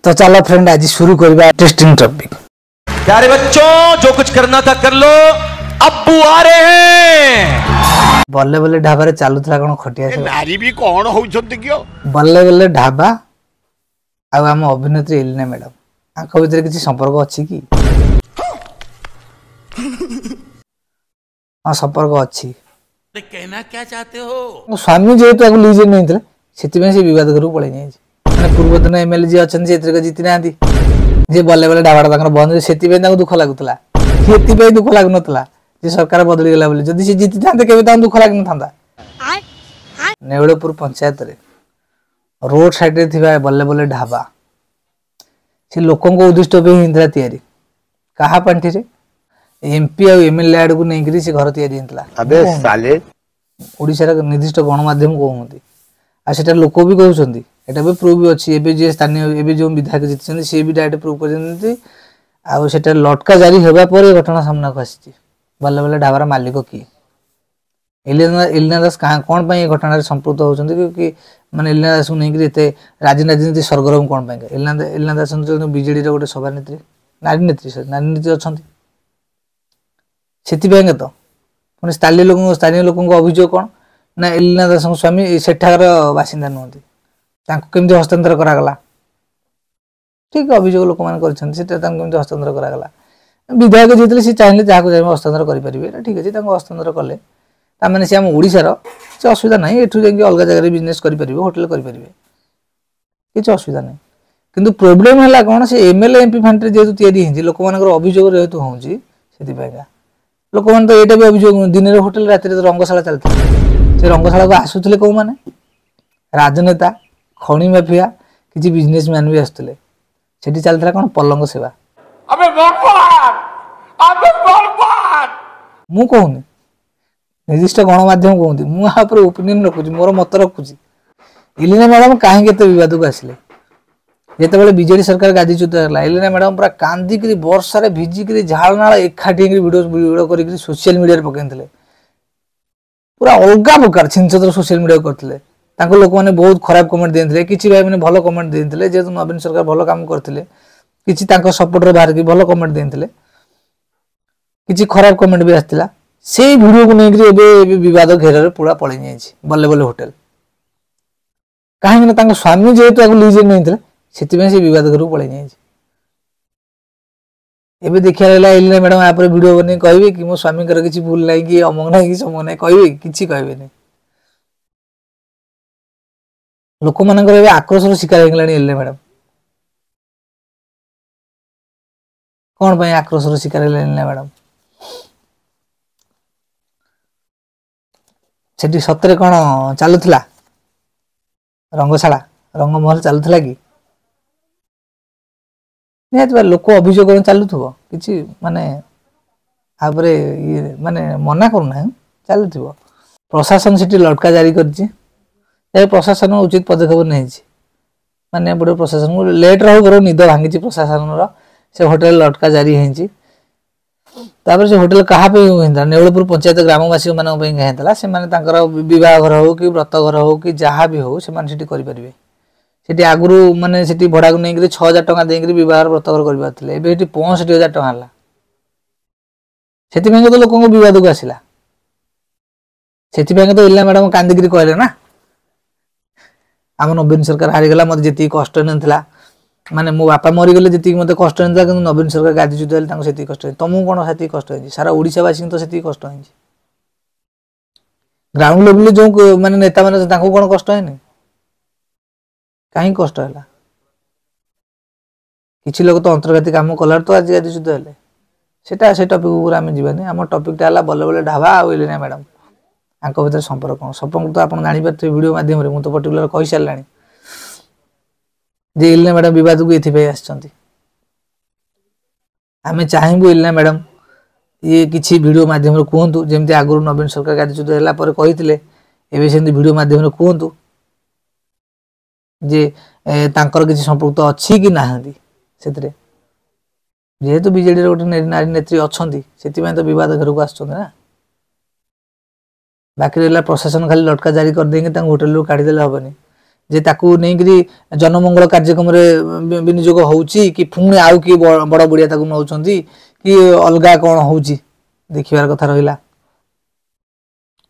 ତ ଚାଲ ଫ୍ରେଣ୍ଡ, ଆଜି शुरू କରିବା ଇଣ୍ଟରେଷ୍ଟିଂ ଟପିକ୍। प्यारे बच्चों, जो कुछ करना था कर लो, अब्बू आ रहे हैं। ବଲେ ବଲେ ଢାବାରେ ଚାଲୁଥିଲା କ'ଣ ଖଟିଆ ସେବା? ନାରୀ ବି କଣ ହଉଛନ୍ତି କି? ବଲେ ବଲେ ଢାବା ଆଉ ଆମ ଅଭିନେତ୍ରୀ ଏଲିନା ମ୍ୟାଡାମ, ଆଙ୍କ ଭିତରେ କିଛି ସମ୍ପର୍କ ଅଛି କି? ହଁ, ସମ୍ପର୍କ ଅଛି। कहना क्या चाहते हो? ସ୍ୱାମୀ ଯେହେତୁ ଆକୁ ଲିଜରେ ନେଇଥିଲେ, ସେଥିପାଇଁ ସେ ବିବାଦ ଘରକୁ ପଳେଇ ଯାଇଛି। ମାନେ ପୂର୍ବତନ ଏମଏଲଏ ଯିଏ ଅଛନ୍ତି, ସେ ଏଥରକ ଜିତି ନାହାନ୍ତି। ଯେ ବଲେ ବଲେ ଢାବାଟା ତାଙ୍କର ବନ୍ଦ ହେଇଛି, ସେଥିପାଇଁ ତାଙ୍କୁ ଦୁଃଖ ଲାଗୁଥିଲା। ସେଥିପାଇଁ ଦୁଃଖ ଲାଗୁନଥିଲା ଯେ ସରକାର ବଦଳିଗଲା ବୋଲି। ଯଦି ସେ ଜିତିଥାନ୍ତେ, କେବେ ତାଙ୍କୁ ଦୁଃଖ ଲାଗୁନଥାନ୍ତା। ନେଉଳପୁର ପଞ୍ଚାୟତରେ ରୋଡ ସାଇଡରେ ଥିବା ବଲେ ବଲେ ଢାବା ସେ ଲୋକଙ୍କ ଉଦ୍ଦିଷ୍ଟ ପାଇଁ ହେଇଥିଲା ତିଆରି। କାହା ପାଣ୍ଠିରେ? ଏମପି ଆଉ ଏମଏଲଏ ଆଡକୁ ନେଇକିରି ସେ ଘର ତିଆରି ହେଇଥିଲା। अबे साले। ଓଡ଼ିଶାର ନିର୍ଦ୍ଦିଷ୍ଟ ଗଣମାଧ୍ୟମ କହୁଛନ୍ତି ଆଉ ସେଟା ଲୋକ ବି କହୁଛନ୍ତି, ଏଟା ବି ପ୍ରୁଫ୍ ବି ଅଛି। ଏବେ ଯିଏ ସ୍ଥାନୀୟ, ଏବେ ଯେଉଁ ବିଧାୟକ ଜିତିଛନ୍ତି, ସିଏ ବି ଡାଇରେକ୍ଟ ପ୍ରୁଭ୍ କରିଛନ୍ତି। ଆଉ ସେଟା ଲଟକା ଜାରି ହେବା ପରେ ଘଟଣା ସାମ୍ନାକୁ ଆସିଛି। ବଲେ ବଲେ ଢାବାର ମାଲିକ କିଏ? ଏଲିନା ଏଲିନା ଦାସ କ'ଣ ପାଇଁ ଏ ଘଟଣାରେ ସମ୍ପୃକ୍ତ ହେଉଛନ୍ତି କି? ମାନେ ଏଲିନା ଦାସକୁ ନେଇକିରି ଏତେ ରାଜନୀତି ସରଗରମ କ'ଣ ପାଇଁ? ଏଲିନା ଏଲିନା ଦାସ ହେଉଛନ୍ତି ବିଜେଡିର ଗୋଟେ ସଭାନେତ୍ରୀ, ନାରୀ ନେତ୍ରୀ, ସରି, ନାରୀ ନେତ୍ରୀ ଅଛନ୍ତି, ସେଥିପାଇଁକା ତ। ପୁଣି ସ୍ଥାନୀୟ ଲୋକଙ୍କ ଅଭିଯୋଗ କ'ଣ ନା ଏଲିନା ଦାସଙ୍କ ସ୍ୱାମୀ ସେଠାକାର ବାସିନ୍ଦା ନୁହନ୍ତି, ତାଙ୍କୁ କେମିତି ହସ୍ତାନ୍ତର କରାଗଲା? ଠିକ ଅଭିଯୋଗ ଲୋକମାନେ କରିଛନ୍ତି ସେଟା, ତାଙ୍କୁ କେମିତି ହସ୍ତାନ୍ତର କରାଗଲା? ବିଧାୟକ ଜିତିଲେ ସେ ଚାହିଁଲେ ଯାହାକୁ ଚାହିଁବେ ହସ୍ତାନ୍ତର କରିପାରିବେ, ଏଇଟା ଠିକ ଅଛି। ତାଙ୍କୁ ହସ୍ତାନ୍ତର କଲେ ତାମାନେ ସେ ଆମ ଓଡ଼ିଶାର, କିଛି ଅସୁବିଧା ନାହିଁ। ଏଠୁ ଯାଇକି ଅଲଗା ଜାଗାରେ ବିଜନେସ୍ କରିପାରିବେ, ହୋଟେଲ କରିପାରିବେ, କିଛି ଅସୁବିଧା ନାହିଁ। କିନ୍ତୁ ପ୍ରୋବ୍ଲେମ ହେଲା କ'ଣ? ସେ ଏମଏଲଏ ଏମପି ଫାଣ୍ଡରେ ଯେହେତୁ ତିଆରି ହେଇଛି, ଲୋକମାନଙ୍କର ଅଭିଯୋଗ ଯେହେତୁ ହେଉଛି, ସେଥିପାଇଁକା ଲୋକମାନେ ତ ଏଇଟା ବି ଅଭିଯୋଗ। ଦିନରେ ହୋଟେଲ, ରାତିରେ ତ ରଙ୍ଗଶାଳା ଚାଲିଥିଲା। ସେ ରଙ୍ଗଶାଳାକୁ ଆସୁଥିଲେ କୋଉମାନେ? ରାଜନେତା, ଖଣି ମାଫିଆ, କିଛି ବିଜନେସ ମ୍ୟାନ ବି ଆସୁଥିଲେ। ସେଠି ଚାଲିଥିଲା କ'ଣ? ପଲଙ୍କ ସେବା। अबे बर्बाद, अबे बर्बाद। ମୁଁ କହୁନି, ନିର୍ଦ୍ଦିଷ୍ଟ ଗଣମାଧ୍ୟମ କୁହନ୍ତି। ମୁଁ ଆ ଉପରେ ଓପିନିଅନ ରଖୁଛି, ମୋର ମତ ରଖୁଛି। ଇଲିନା ମ୍ୟାଡାମ କାହିଁକି ଏତେ ବିବାଦକୁ ଆସିଲେ? ଯେତେବେଳେ ବିଜେଡି ସରକାର ଗାଦିଚ୍ୟୁତ ହେଲା, ଏଲିନା ମ୍ୟାଡାମ ପୁରା କାନ୍ଦିକିରି, ବର୍ଷାରେ ଭିଜିକିରି, ଝାଳ ନାଳ ଏକାଠି ହେଇକିରି ଭିଡ଼ିଓ ଭିଡ଼ିଓ କରିକିରି ସୋସିଆଲ ମିଡ଼ିଆରେ ପକେଇଥିଲେ। ପୁରା ଅଲଗା ପ୍ରକାର ଛିନଛତ୍ର ସୋସିଆଲ ମିଡ଼ିଆ କରିଥିଲେ। ତାଙ୍କୁ ଲୋକମାନେ ବହୁତ ଖରାପ କମେଣ୍ଟ ଦେଇଥିଲେ, କିଛି ଭାଇ ମାନେ ଭଲ କମେଣ୍ଟ ଦେଇଥିଲେ। ଯେହେତୁ ନବୀନ ସରକାର ଭଲ କାମ କରିଥିଲେ, କିଛି ତାଙ୍କ ସପୋର୍ଟରେ ବାହାରିକି ଭଲ କମେଣ୍ଟ ଦେଇଥିଲେ, କିଛି ଖରାପ କମେଣ୍ଟ ବି ଆସିଥିଲା। ସେଇ ଭିଡ଼ିଓକୁ ନେଇକିରି ଏବେ ଏବେ ବିବାଦ ଘେରରେ ପୁରା ପଳେଇ ଯାଇଛି ବଲେ ବଲେ ହୋଟେଲ। କାହିଁକି ନା ତାଙ୍କ ସ୍ୱାମୀ ଯେହେତୁ ଆକୁ ଲିଜରେ ନେଇଥିଲେ, ସେଥିପାଇଁ ସେ ବିବାଦ ଘରକୁ ପଳେଇ ଯାଇଛି। ଏବେ ଦେଖିବା ରହିଲା, ଏଲିନା ମ୍ୟାଡାମ ଆ ପରେ ଭିଡ଼ିଓ ବନେଇ କହିବେ କି ମୋ ସ୍ୱାମୀଙ୍କର କିଛି ଭୁଲ ନାହିଁ କି ଅମକ ନାହିଁ କି ସମକ ନାହିଁ? କହିବେ କି? କିଛି କହିବେନି। ଲୋକମାନଙ୍କର ଏବେ ଆକ୍ରୋଶର ଶିକାର ହେଇଗଲାଣି ଏଲିନା ମ୍ୟାଡାମ। କ'ଣ ପାଇଁ ଆକ୍ରୋଶର ଶିକାର ହେଲେ ଏଲିନା ମ୍ୟାଡାମ? ସେଠି ସତରେ କ'ଣ ଚାଲୁଥିଲା ରଙ୍ଗଶାଳା, ରଙ୍ଗମହଲ ଚାଲୁଥିଲା କି? ନିହାତି ଭାବେ ଲୋକ ଅଭିଯୋଗ କରି ଚାଲୁଥିବ କିଛି, ମାନେ ତାପରେ ଇଏ ମାନେ ମନା କରୁନାହିଁ, ଚାଲୁଥିବ। ପ୍ରଶାସନ ସେଠି ଲଟକା ଜାରି କରିଛି। ଏ ପ୍ରଶାସନ ଉଚିତ ପଦକ୍ଷେପ ନେଇଛି, ମାନେ ପଡ଼ିବ ପ୍ରଶାସନକୁ। ଲେଟ୍ ହଉ ବରଂ ନିଦ ଭାଙ୍ଗିଛି ପ୍ରଶାସନର। ସେ ହୋଟେଲ ଲଟକା ଜାରି ହେଇଛି। ତାପରେ ସେ ହୋଟେଲ କାହା ପାଇଁ ହେଇଥିଲା? ନେଉଳପୁର ପଞ୍ଚାୟତ ଗ୍ରାମବାସୀ ମାନଙ୍କ ପାଇଁ ହେଇଥିଲା। ସେମାନେ ତାଙ୍କର ବିବାହ ଘର ହଉ କି ବ୍ରତ ଘର ହଉ କି ଯାହା ବି ହଉ, ସେମାନେ ସେଠି କରିପାରିବେ। ସେଠି ଆଗରୁ ମାନେ ସେଠି ଭଡ଼ାକୁ ନେଇକିରି 6000 ଟଙ୍କା ଦେଇକିରି ବିବାହ ବ୍ରତଘର କରିପାରୁଥିଲେ। ଏବେ ସେଠି 65,000 ଟଙ୍କା ହେଲା। ସେଥିପାଇଁ ତ ଲୋକଙ୍କ ବିବାଦକୁ ଆସିଲା। ସେଥିପାଇଁ ତ ଇଲା ମ୍ୟାଡାମ କାନ୍ଦିକିରି କହିଲେ ନା, ଆମ ନବୀନ ସରକାର ହାରିଗଲା, ମତେ ଯେତିକି କଷ୍ଟ ହେଇନଥିଲା, ମାନେ ମୋ ବାପା ମରିଗଲେ ଯେତିକି ମତେ କଷ୍ଟ ହେଇନଥିଲା, କିନ୍ତୁ ନବୀନ ସରକାର ଗାଦିଚ୍ୟୁତ ହେଲେ ତାଙ୍କୁ ସେତିକି କଷ୍ଟ ହେଇଛି। ତମକୁ କ'ଣ ସେତିକି କଷ୍ଟ ହେଇଛି? ସାରା ଓଡ଼ିଶାବାସୀଙ୍କୁ ତ ସେତିକି କଷ୍ଟ ହେଇଛି। ଗ୍ରାଉଣ୍ଡ ଲେଭେଲରେ ଯୋଉ ମାନେ ନେତାମାନେ, ତାଙ୍କୁ କ'ଣ କଷ୍ଟ ହେଇନି? କାହିଁକି କଷ୍ଟ ହେଲା? କିଛି ଲୋକ ତ ଅନ୍ତର୍ଘାତୀ କାମ କଲାରୁ ତ ଆଜି ଗାଦିଚ୍ୟୁତ ହେଲେ। ସେଟା ସେ ଟପିକ ଉପରେ ଆମେ ଯିବାନି। ଆମ ଟପିକଟା ହେଲା ବଲେ ବଲେ ଢାବା ଆଉ ଏଲିନା ମ୍ୟାଡାମ, ଆଙ୍କ ଭିତରେ ସମ୍ପର୍କ କ'ଣ? ସମ୍ପର୍କ ତ ଆପଣ ଜାଣିପାରୁଥିବେ ଭିଡ଼ିଓ ମାଧ୍ୟମରେ, ମୁଁ ତ ପର୍ଟିକୁଲାର କହିସାରିଲାଣି ଯେ ଏଲିନା ମ୍ୟାଡାମ ବିବାଦକୁ ଏଥିପାଇଁ ଆସିଛନ୍ତି। ଆମେ ଚାହିଁବୁ ଏଲିନା ମ୍ୟାଡାମ ଇଏ କିଛି ଭିଡ଼ିଓ ମାଧ୍ୟମରେ କୁହନ୍ତୁ, ଯେମିତି ଆଗରୁ ନବୀନ ସରକାର ଗାଦିଚ୍ୟୁତ ହେଲା ପରେ କହିଥିଲେ, ଏବେ ସେମିତି ଭିଡ଼ିଓ ମାଧ୍ୟମରେ କୁହନ୍ତୁ ଯେ ତାଙ୍କର କିଛି ସମ୍ପୃକ୍ତ ଅଛି କି ନାହାନ୍ତି ସେଥିରେ। ଯେହେତୁ ବିଜେଡିର ଗୋଟେ ନାରୀ ନେତ୍ରୀ ଅଛନ୍ତି, ସେଥିପାଇଁ ତ ବିବାଦ ଘରକୁ ଆସୁଛନ୍ତି ନା। ବାକି ରହିଲା ପ୍ରଶାସନ ଖାଲି ଲଟକା ଜାରି କରିଦେଇକି ତାଙ୍କୁ ହୋଟେଲରୁ କାଢ଼ିଦେଲେ ହବନି। ଯେ ତାକୁ ନେଇକରି ଜନମଙ୍ଗଳ କାର୍ଯ୍ୟକ୍ରମରେ ବିନିଯୋଗ ହେଉଛି କି ପୁଣି ଆଉ କିଏ ବଡ଼ ବଡ଼ିଆ ତାକୁ ନେଉଛନ୍ତି କି ଅଲଗା କ'ଣ ହେଉଛି, ଦେଖିବାର କଥା ରହିଲା।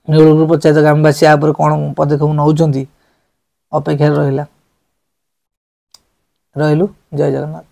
ନେଉଳପୁର ପଞ୍ଚାୟତ ଗ୍ରାମବାସୀ ୟା ଉପରେ କ'ଣ ପଦକ୍ଷେପ ନେଉଛନ୍ତି, ଅପେକ୍ଷାରେ ରହିଲା। ରହିଲୁ, ଜୟ ଜଗନ୍ନାଥ।